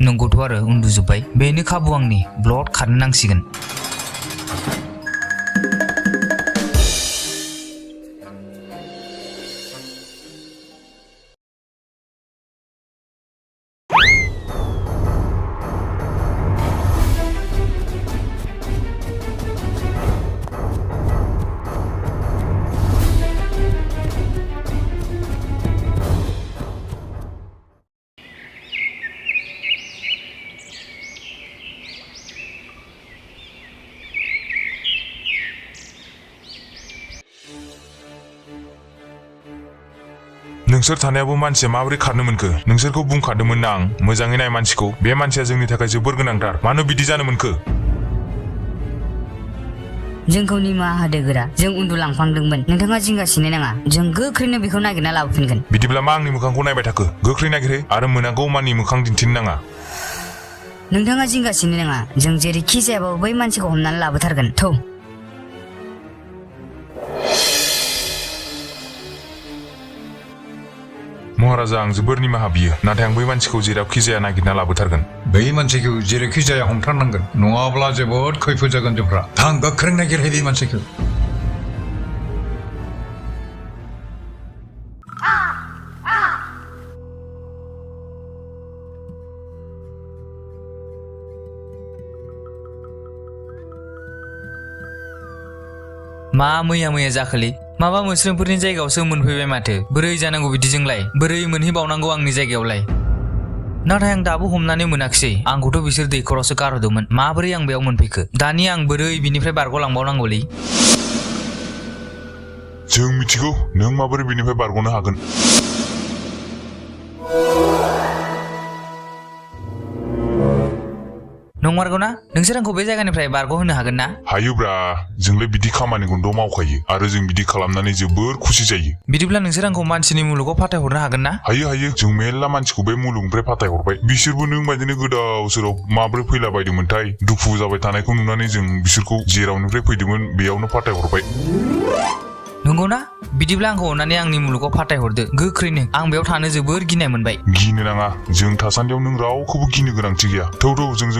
नंगौथ' आरो उन्दुजोब्बाय बेनो खाबु आंनि ब्लड खारनो नांसिगोन नोंसोर थानायाबो मानसिया माबोरै खारनो मोनखो नोंसोरखौ बुंखादोंमोन ना आं मोजाङै नाय मानसिखौ बे मानसिया जोंनि थाखाय जोबोर गोनांथार मानो बिदि जानो मोनखो जोंखौ निमाहा होदो गोरा जों उन्दुलांफांदोंमोन नोंथाङा जिंगासिनो नाङा जों गोख्रैनो बेखौ नागिरना लाबोफिनगोन बिदिब्ला मा आंनि मोखांखौ नायबाय थाखो गोख्रै नागिरहै आरो मोनागौ मानि मोखां दिन्थिनो नाङा नोंथाङा जिंगासिनो नाङा जों जेरैखि जायाबाबो बै मानसिखौ हमनानै लाबोथारगोन थौ महाराजा आं जोबोर निमाहा बियो नाथाय आं बै मानसिखौ जेरावखि जाया नागिरना लाबोथारगोन बै मानसिखौ जेरैखि जाया हमथारनांगोन नङाब्ला जोबोद खैफोद जागोन जोंफ्रा थां गोख्रों नागिरहै बे मानसिखौ मा मैया जाखोलै माबा मोस्रोमफोरनि जायगायावसो मोनफैबाय माथो बोरै जानांगौ बिदिजोंलाय बोरै मोनहैबावनांगौ आंनि जायगायावलाय नाथाय आं दाबो हमनानै मोनाखिसै आंखौथ' बिसोर दैखरावसो गारहरदोंमोन माबोरै आं बेयाव मोनफैखो दानिया आं बोरै बिनिफ्राय बारग'लांबावनांगौलै जों मिथिगौ नों माबोरै बिनिफ्राय बारग'नो हागोन नंमारगौना नोंसोर आंखौ बे जायगानिफ्राय बारग'होनो हागोन ना हायोब्रा जोंलाय बिदि खामानिखौथ' मावखायो आरो जों बिदि खालामनानै जोबोर खुसि जायो बिदिब्ला नोंसोर आंखौ मानसिनि मुलुगाव फाथायहरनो हागोन ना हायो जों मेरला मानसिखौ बे मुलुगनिफ्राय फाथायहरबाय बिसोरबो नों बायदिनो गोदाव सोराव माबोरै फैलाबायदोंमोनथाय दुखु जाबाय थानायखौ नुनानै जों बिसोरखौ जेरावनिफ्राय फैदोंमोन बेयावनो फाथायहरबाय नंगौना बिदिब्ला आंखौ अननानै आंनि मुलुगाव फाथायहरदो गोख्रैनो आं बेयाव थानो जोबोर गिनाय मोनबाय गिनो नाङा जों थासान्दियाव नों रावखौबो गिनो गोनांथि गैया थौ जों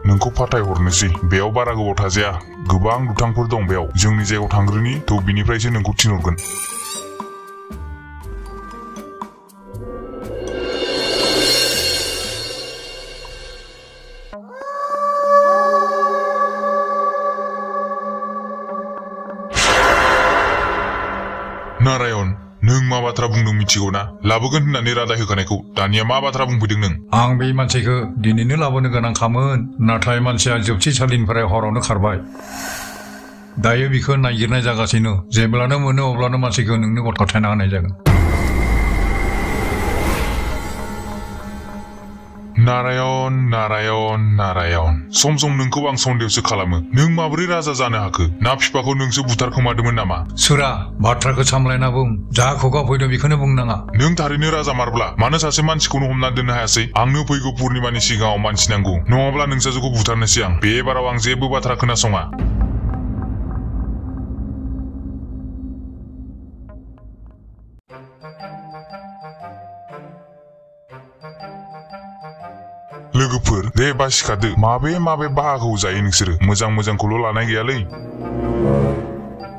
नोंखौ फाथायहरनोसै बेयाव बारा गोबाव थाजाया गोबां दुथांफोर दं बेयाव जोंनि जायगायाव थांग्रोनि थौ बिनिफ्रायसो नोंखौ थिनहरगोन नारायण नों मा बाथ्रा बुंदों मिथिगौ ना लाबोगोन होननानै रादाय होखानायखौ दानिया मा बाथ्रा बुंफैदों नों आं बे मानसिखौ दिनैनो लाबोनो गोनांखामोन नाथाय मानसिया जोबथिसालिनिफ्राय हरावनो खारबाय दायो बिखौ नागिरनाय जागासिनो जेब्लानो मोनो अब्लानो मानसिखौ नोंनो गथायना होनाय जागोन नारायण सम नोंखौ आं सन्देहसो खालामो नों माबोरै राजा जानो हाखो ना बिफाखौ नोंसो बुथारखोमादोंमोन नामा सुरा बाथ्राखौ सामलायना बुं जा खुगा फैदों बेखौनो बुंनाङा नों थारैनो राजा मारब्ला मानो सासे मानसिखौनो हमना दोननो हायासै आंनो फैगौ पुर्निमानि सिगाङाव मानसि नांगौ नङाब्ला नोंसाजोखौ बुथारनोसै आं बे बाराव आं जेबो बाथ्रा खोनासङा लोगोफोर दे बासिखादो माबे बाहागोखौ जायो नोंसोरो मोजांखौल' लानाय गैयालै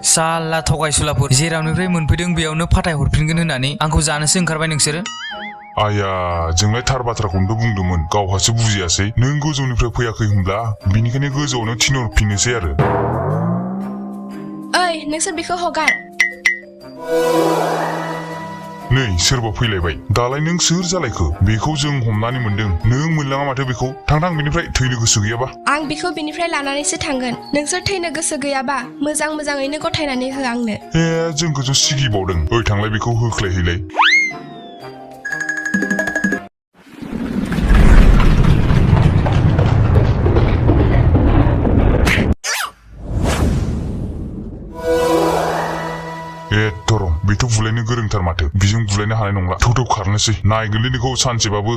साला थगायसुलाफोर जेरावनिफ्राय मोनफैदों बेयावनो फाथायहरफिनगोन होननानै आंखौ जानोसो ओंखारबाय नोंसोरो आया जोंलाय थार बाथ्राखौनो बुंदोंमोन गावहासो बुजियासै नों गोजौनिफ्राय फैयाखै होनब्ला बिनिखायनो गोजौआवनो थिनहरफिननोसै आरो ओइ नोंसोर बेखौ हगार नै सोरबा फैलायबाय दालाय नों सोर जालायखो बेखौ जों हमनानै मोनदों नों मोनलाङा माथो बेखौ थां बेनिफ्राय थैनो गोसो गैयाबा आं बेखौ बेनिफ्राय लानानैसो थांगोन नोंसोर थैनो गोसो गैयाबा मोजाङैनो गथायनानै हो आंनो जोंखौसो सिगिबावदों ओइ थांलाय बेखौ होख्लायहैलाय बेथ' बुलायनो गोरोंथार माथो बिजों बुलायनो हानाय नंला थौ खारनोसै नायगोनलै नोंखौ सानसेबाबो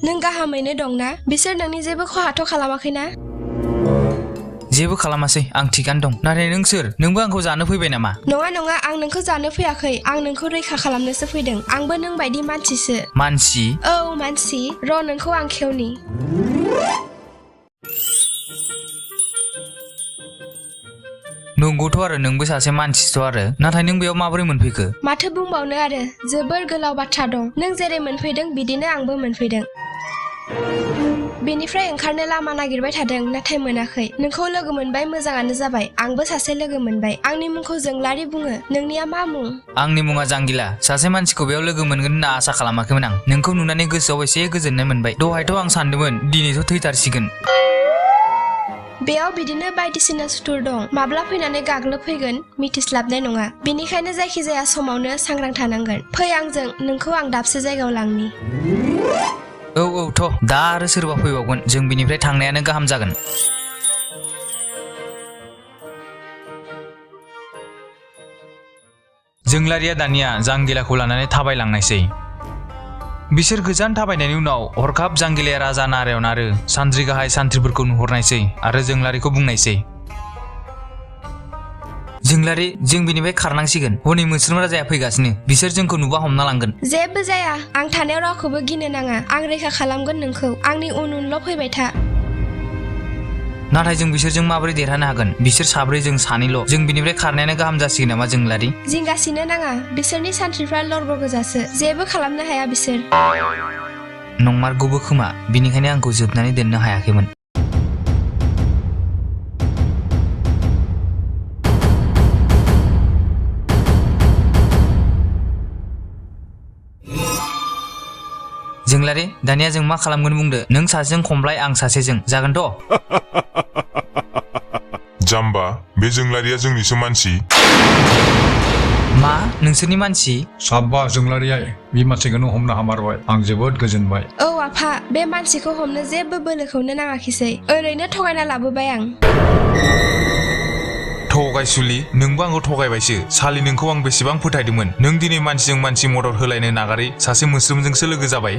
नों गाहामैनो दंना बिसोर नोंनि जेबो खहाथ' खालामाखैना जेबो खालामासै आं थिगानो दं नाथाय नों सोर नोंबो आंखौ जानो फैबाय नामा नङा नङा आं नोंखौ जानो फैयाखै आं नोंखौ रैखा खालामनोसो फैदों आंबो नों बायदि मानसिसो मानसि औ मानसि र' नोंखौ आं खेवनि नंगौथ' आरो नोंबो सासे मानसिथ' आरो नाथाय नों बेयाव माबोरै मोनफैखो माथो बुंबावनो आरो जोबोर गोलाव बाथ्रा दं नों जेरै मोनफैदों बिदिनो आंबो मोनफैदों बेनिफ्राय ओंखारनो लामा नागिरबाय थादों नाथाय मोनाखै नोंखौ लोगो मोनबाय मोजाङानो जाबाय आंबो सासे लोगो मोनबाय आंनि मुंखौ जोंलारि बुङो नोंनिया मा मुं आंनि मुङा जांगिला सासे मानसिखौ बेयाव लोगो मोनगोन होनना आसा खालामाखैमोन आं नोंखौ नुनानै गोसोआव एसे गोजोननाय मोनबाय दहायथ' आं सानदोंमोन दिनैथ' थैथारसिगोन बेयाव बिदिनो बायदिसिना सुथुर दं माब्ला फैनानै गाग्लोबफैगोन मिथिस्लाबनाय नङा बेनिखायनो जायखिजाया समावनो सांग्रां थानांगोन फै आंजों नोंखौ आं दाबसे जायगायाव लांनि औ थ' दा आरो सोरबा फैबावगोन जों बिनिफ्राय थांनायानो गाहाम जागोन जोंलारिया दानिया जांगिलाखौ लानानै थाबायलांनायसै बिसोर गोजान थाबायनायनि उनाव हरखाब जांगिलाया राजा नारायण आरो सानद्रि गाहाय सान्थ्रिफोरखौ नुहरनायसै आरो जोंलारिखौ बुंनायसै जोंलारि जों बिनिफ्राय खारनांसिगोन हनै मोस्रोम राजाया फैगासिनो बिसोर जोंखौ नुबा हमना लांगोन जेबो जाया आं थानायाव रावखौबो गिनो नाङा आं रैखा खालामगोन नोंखौ आंनि उनल' फैबाय था नाथाय जों बिसोरजों माबोरै देरहानो हागोन बिसोर साब्रै जों सानैल' जों बिनिफ्राय खारनायानो गाहाम जासिगोन नामा जोंलारि जिंगासिनो नाङा बिसोरनि सान्थ्रिफ्रा लरग' गोजासो जेबो खालामनो हाया बिसोर नंमारगौबो खोमा बिनिखायनो आंखौ जोबनानै दोननो हायाखैमोन जोंलारि दानिया जों मा खालामगोन बुंदो नों सासेजों खमलाय आं सासेजों जागोनथ' जाम्बा बे जोंलारिया जोंनिसो मानसि मा नोंसोरनि मानसि साबा जोंलारिया बे मानसिखौनो हमनो हामारबाय आं जोबोद गोजोनबाय औ आफा बे मानसिखौ हमनो जेबो बोलोखौनो नाङाखिसै ओरैनो थगायना लाबोबाय आं थगायसुलि नोंबो आंखौ थगायबायसो सालि नोंखौ आं बेसेबां फोथायदोंमोन नों दिनै मानसिजों मानसि मदद होलायनो नागारै सासे मोस्रोमजोंसो लोगो जाबाय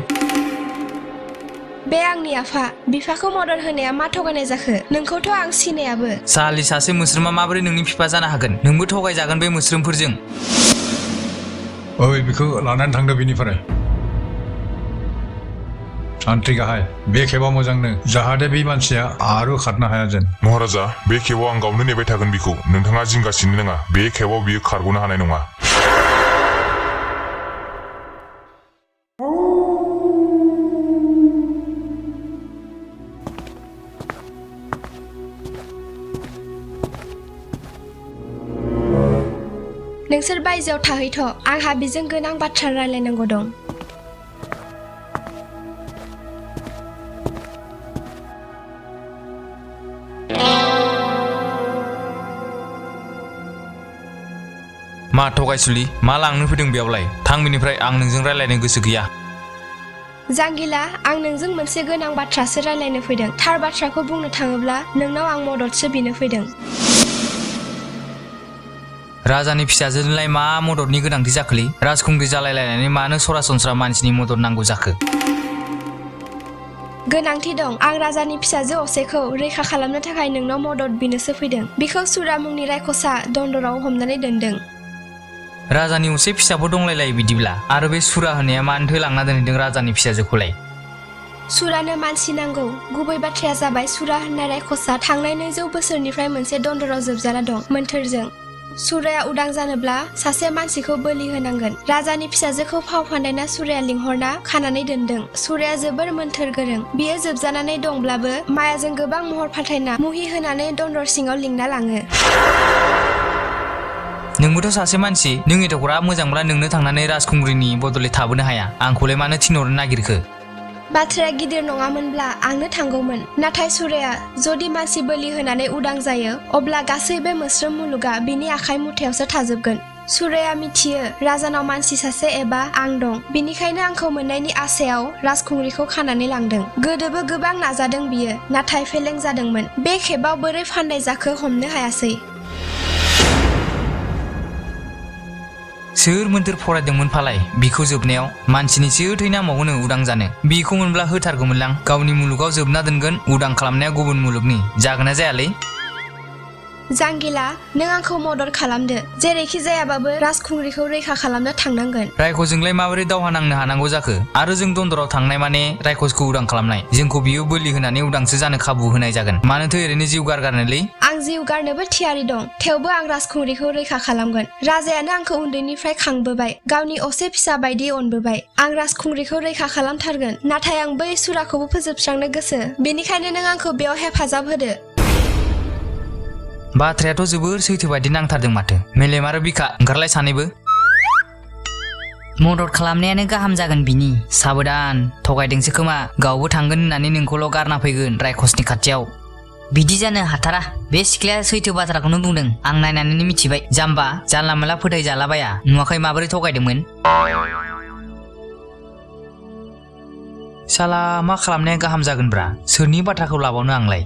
बे आंनि आफा बिफाखौ मदद होनाया मा थगायनाय जाखो नोंखौथ' आं सिनायाबो सालि सासे मोस्रोमा माबोरै नोंनि बिफा जानो हागोन नोंबो थगायजागोन बे मोस्रोमफोरजों ओइ बेखौ लानानै थांदो बेनिफ्राय सान्थ्रि गाहाय बे खेबाव मोजांनो जाहाथे बे मानसिया आरो खारनो हाया जेन महाराजा बे खेबाव आं गावनो नेबाय थागोन बिखौ नोंथाङा जिंगासिनो नाङा बे खेबाव बियो खारग'नो हानाय नङा नोंसोर बायजोआव थाहैथ' आंहा बेजों गोनां बाथ्रा रायलायनांगौ दं मा थगायसुलि मा लांनो फैदों बेयावलाय थां बिनिफ्राय आं नोंजों रायलायनो गोसो गैया जांगिला आं नोंजों मोनसे गोनां बाथ्रासो रायलायनो फैदों थार बाथ्राखौ बुंनो थाङोब्ला नोंनाव आं मददसो बिनो फैदों राजानि फिसाजोलाय मा मददनि गोनांथि जाखोलै राजखुंग्रि जालायलायनानै मानो सरासनस्रा मानसिनि मदद नांगौ जाखो गोनांथि दं आं राजानि फिसाजो असेखौ रैखा खालामनो थाखाय नोंनाव मदद बिनोसो फैदों बिखौ सुरा मुंनि रायखसा दन्दराव हमनानै दोनदों राजानि असे फिसाबो दंलायलायो बिदिब्ला आरो बे सुरा होनाया मानोथो लांना दोनहैदों राजानि फिसाजोखौलाय सुरानो मानसि नांगौ गुबै बाथ्राया जाबाय सुरा होननाय रायखसा थांनाय 200 बोसोरनिफ्राय मोनसे दन्दराव जोबजाना दं मोन्थोरजों सुराया उदां जानोब्ला सासे मानसिखौ बोलि होनांगोन राजानि फिसाजोखौ फाव फान्दायना सुराया लिंहरना खानानै दोनदों सुराया जोबोर मोन्थोर गोरों बियो जोबजानानै दंब्लाबो मायाजों गोबां महर फाथायना मुहि होनानै दन्दर सिङाव लिंना लाङो नोंबोथ' सासे मानसि नों एथ'ग्राब मोजांब्ला नोंनो थांनानै राजखुंग्रिनि बदलै थाबोनो हाया आंखौलाय मानो थिनहरनो नागिरखो बाथ्राया गिदिर नङामोनब्ला आंनो थांगौमोन नाथाय सुराया जुदि मानसि बोलि होनानै उदां जायो अब्ला गासै बे मोस्रोम मुलुगा बिनि आखाइ मुथायावसो थाजोबगोन सुराया मिथियो राजानाव मानसि सासे एबा आं दं बिनिखायनो आंखौ मोननायनि आसायाव राजखुंग्रिखौ खानानै लांदों गोदोबो गोबां नाजादों बियो नाथाय फेलें जादोंमोन बे खेबाव बोरै फान्दाय जाखो हमनो हायासै सोर मोन्थोर फरायदोंमोन फालाय बिखौ जोबनायाव मानसिनिसो थै नांबावगोनो उदां जानो बिखौ मोनब्ला होथारगौमोनलां गावनि मुलुगाव जोबना दोनगोन उदां खालामनाया गुबुन मुलुगनि जागोन ना जायालै जांगिला नों आंखौ मदद खालामदो जेरैखि जायाबाबो राजखुंग्रिखौ रैखा खालामनो थांनांगोन रायखसजोंलाय माबोरै दावहा नांनो हानांगौ जाखो आरो जों दन्दराव थांनाय माने रायखसखौ उदां खालामनाय जोंखौ बियो बोलि होनानै उदांसो जानो खाबु होनाय जागोन मानोथो ओरैनो जिउ गारगारनोलै आं जिउ गारनोबो थियारि दं थेवबो आं राजखुंग्रिखौ रैखा खालामगोन राजायानो आंखौ उन्दैनिफ्राय खांबोबाय गावनि असे फिसा बायदि अनबोबाय आं राजखुंग्रिखौ रैखा खालामथारगोन नाथाय आं बै सुराखौबो फोजोबस्रांनो गोसो बेनिखायनो नों आंखौ बेयाव हेफाजाब होदो बाथ्रायाथ' जोबोर सैथो बायदि नांथारदों माथो मेलेम आरो बिखा ओंखारलाय सानैबो मदद खालामनायानो गाहाम जागोन बिनि साबधान थगायदोंसो खोमा गावबो थांगोन होननानै नोंखौल' गारना फैगोन रायखसनि खाथियाव बिदि जानो हाथारा बे सिख्लाया सैथो बाथ्राखौनो बुंदों आं नायनानैनो मिथिबाय जाम्बा जानला मोनला फोथायजालाबाया नुवाखै माबोरै थगायदोंमोन साला मा खालामनाया गाहाम जागोनब्रा सोरनि बाथ्राखौ लाबावनो आंलाय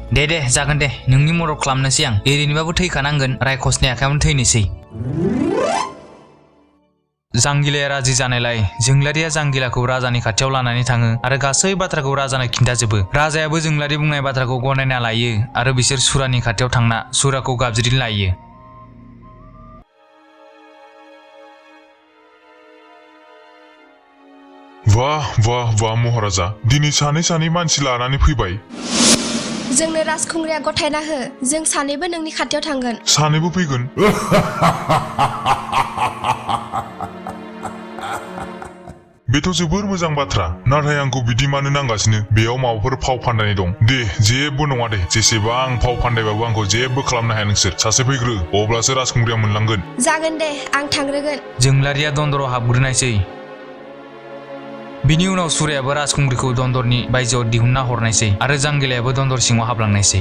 दे जागोन दे नोंनि मदद खालामनोसै आं ओरैनोबाबो थैखानांगोन रायखसनि आखायावनो थैनोसै जांगिलाया राजि जानायलाय जोंलारिया जांगिलाखौ राजानि खाथियाव लानानै थाङो आरो गासै बाथ्राखौ राजानो खिन्थाजोबो राजायाबो जोंलारि बुंनाय बाथ्राखौ गनायना लायो आरो बिसोर सुरानि खाथियाव थांना सुराखौ गाबज्रिनो लायो वाह महाराजा दिनै सानै मानसि लानानै फैबाय जोंनो राजखुंग्रिया गथायना हो जों सानैबो नोंनि खाथियाव थांगोन सानैबो फैगोन बेथ' जोबोर मोजां बाथ्रा नाथाय आंखौ बिदि मानो नांगासिनो बेयाव माबाफोर फाव फान्दायनाय दं दे जेबो नङा दे जेसेबां फाव फान्दायबाबो आंखौ जेबो खालामनो हाया नोंसोर सासे फैग्रो अब्लासो राजखुंग्रिया मोनलांगोन जागोन दे आं थांग्रोगोन जोंलारिया दन्दराव हाबग्रोनायसै बिनि उनाव सुरायाबो राजखुंग्रिखौ दन्दरनि बायजोआव दिहुनना हरनायसै आरो जांगिलायाबो दन्दर सिङाव हाबलांनायसै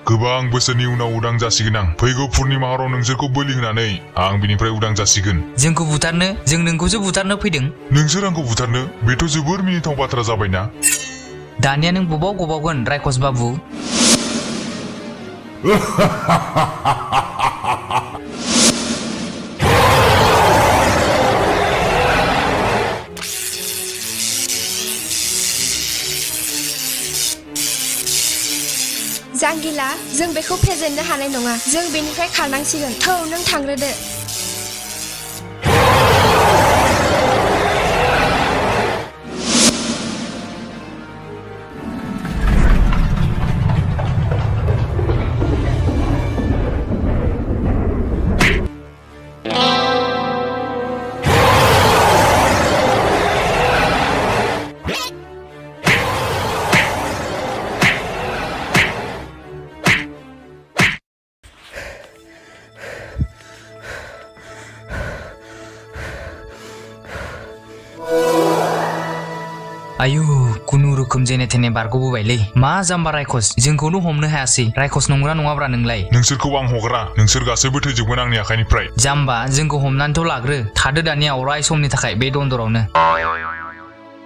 गोबां बोसोरनि उनाव उदां जासिगोन आं फैगौ पुर्निमा हराव नोंसोरखौ बोलि होनानै आं बिनिफ्राय उदां जासिगोन जोंखौ बुथारनो जों नोंखौसो बुथारनो फैदों नोंसोर आंखौ बुथारनो बेथ' जोबोर मिनिथाव बाथ्रा जाबायना दानिया नों बबाव गबावगोन रायखस बाबु जांगिला जों बेखौ फेजेननो हानाय नङा जों बेनिफ्राय खारनांसिगोन थौ नों थांग्रोदो आयु खुनुरुखुम जेने थेने बारग'बोबायलै मा जाम्बा रायखस जोंखौनो हमनो हायासै रायखस नंगौना नङाब्रा नोंलाय नोंसोरखौ आं हगारा नोंसोर गासैबो थैजोबगोन आंनि आखाइनिफ्राय जाम्बा जोंखौ हमनानैथ' लाग्रो थादो दानिया अराय समनि थाखाय बे दन्दरावनो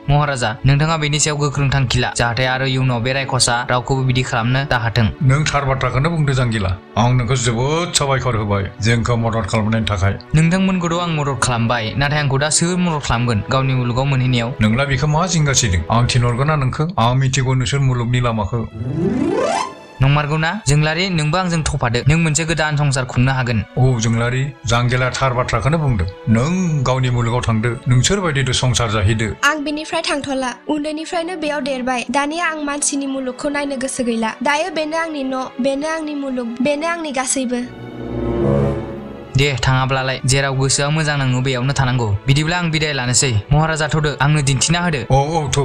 महाराजा नोंथाङा बेनि सायाव गोख्रों थांखि ला जाहाथे आरो इयुनाव बे रायखसा रावखौबो बिदि खालामनो दाहाथों नों थार बाथ्राखौनो बुंदो जांगिला आं नोंखौ जोबोद साबायखर होबाय जोंखौ मदद खालामनायनि थाखाय नोंथांमोनखौथ' आं मदद खालामबाय नाथाय आंखौ दा सोर मदद खालामगोन गावनि मुलुगाव मोनहैनायाव नोंला बेखौ मा जिंगासिदों आं थिनहरगोना नोंखौ आं मिथिगौ नोंसोर मुलुगनि लामाखौ नंमारगौना जोंलारि नोंबो आंजों थफादो नों मोनसे गोदान संसार खुंनो हागोन औ जोंलारि जांगिला थार बाथ्राखौनो बुंदों नों गावनि मुलुगाव थांदो नोंसोर बायदिथ' संसार जाहैदो आं बिनिफ्राय थांथ'ला उन्दैनिफ्रायनो बेयाव देरबाय दानिया आं मानसिनि मुलुगखौ नायनो गोसो गैला दायो बेनो आंनि न' बेनो आंनि मुलुग बेनो आंनि गासैबो दे थाङाब्लालाय जेराव गोसोआ मोजां नाङो बेयावनो थानांगौ बिदिब्ला आं बिदाय लानोसै महाराजा थ'दो आंनो दिन्थिना होदो औ थौ